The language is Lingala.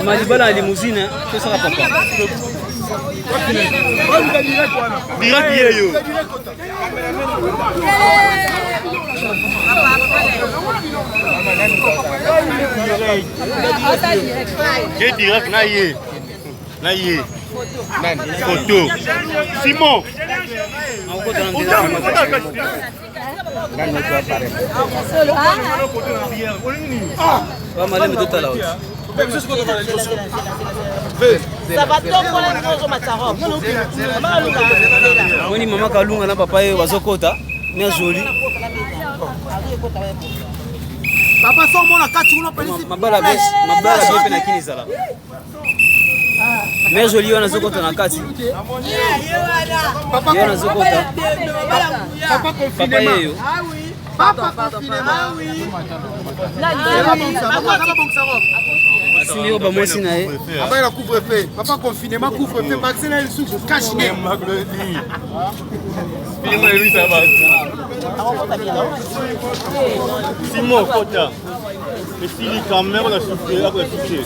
Malibala ya limousine tosaka papa. Direct yeyo. Ye direct na ye. Na ye. Photo. Simon. Maleme totala moni mama Kalunga na papa ye bazokota mia joli. Papa so omona kati kuna pelisi mabala bien, mabala bien mpe na kini ezala mère Jolie wana azokota na kati, ye wana azokota. Papa papa confinement. Yeyo. Papa confinement. Asimbi oyo bamwasi na ye. Abaya la couvre-feu. Papa confinement, couvre-feu, vaccin na lisusu cache-nez. Simon kota. Esili quand même, on a soufflé, on a soufflé.